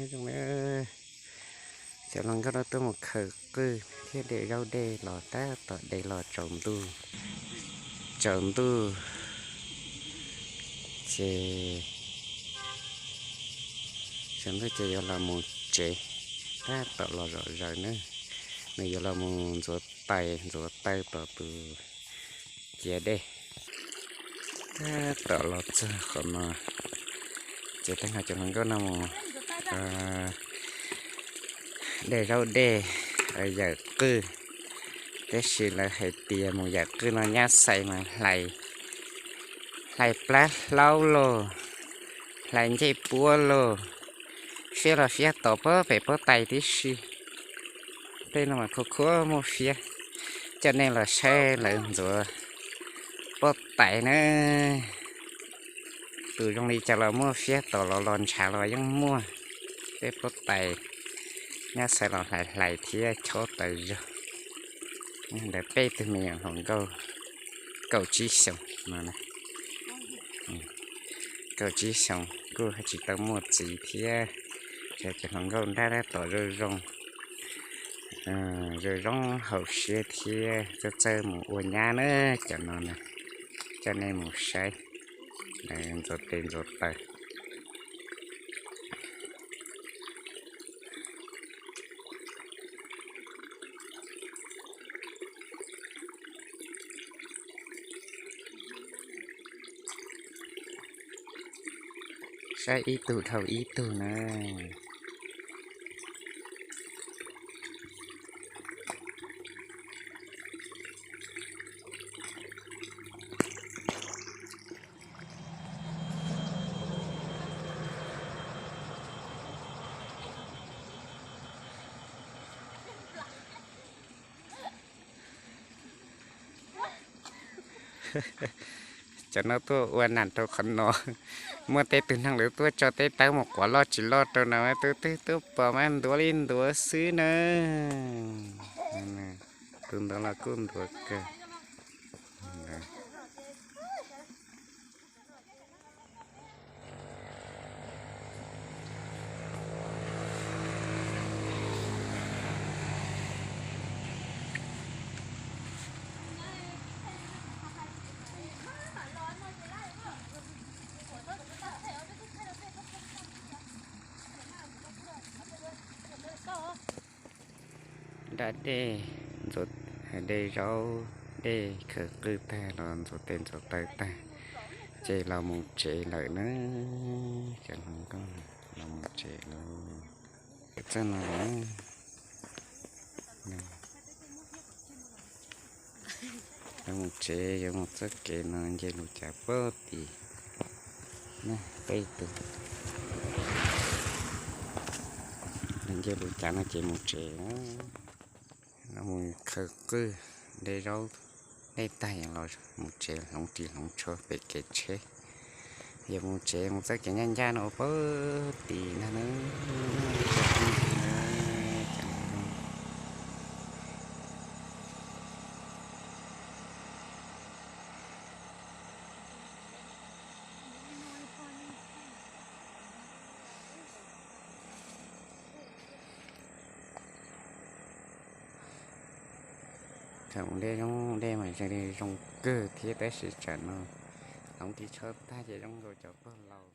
Zoo na, cov hluas nkauj no tuaj mus khaws qwj thiab de zaub dej los tab tom de los tsaus ntuj, tsaus ntuj ces, tsaus ntuj ces yuav los mus tsev, tab tom los zom zaws na. Nws yuav los mus ntxuav tais ntxuav taw tom tus ciav dej. Tab tom los txog qhov no ces tag nrho cov hluas nkauj no mus de zaub dej, yawm qwj. Tab sis lawv hais tias mus yawm qwj no nyab xais mas hlais, hlais plab hlaub lauj, hlais ncej puab lauj, fiab los fiab tod pem pob tais tib si. Tej no mas khuv khuav muaj fiab. Coj nej los saib lawv ntxuav pob tais na. Tus zoo li cas los muaj fiab, tom los los ntshav los yeej muaj. Tej pob tais nyab xais los hlais hlais thiab chob tas zog. Ntawd peb tug me nyuam hluas nkauj kaum tsib xyoos no, kaum tsib xyoos kuj tsis tau muaj txiv thiab. Cov hluas nkauj nrab tab tom zoo zoo, zoo zoo haum siab thiab txawj txawj mus ua nyab na. Cov no na, coj nej mus saib lawv ntxuav tes ntxuav taw. Saib ib tug dhau ib tug na. Cov no tuaj ua nam rau qhov no. Muaj tej tug neeg lawv tuaj tso tej tawb mus quav loj tsis loj rau no, tus twg tuaj pom mas ntuav li ntuav xwb na. Tus ntuav los kuj ntuav kawg. Da dej, ntxuav, de zaub dej khaws qwj tag los ntxuav tes ntxuav taw tag, ces los mus tsev lawm na. Cov hluas nkauj los mus tsev lawm. Txoj no los mus tsev, yuav mus txoj kev no nce lus cav pag tim peb tus. Nce lus cav no ces mus tsev, los mus khaws qwj, de zaub dej tag los mus tsev, hloov ris hloov tsho pem kev tsheb. Yuav mus tsev mus txoj kev ncaj ncaj no ua pag tim no na. Thaum ua ntej zoo, dej mas zoo li zoo kawg thiab tab sis tsam no hloov ris tsho tag ces zoo nkaus cov pag laus.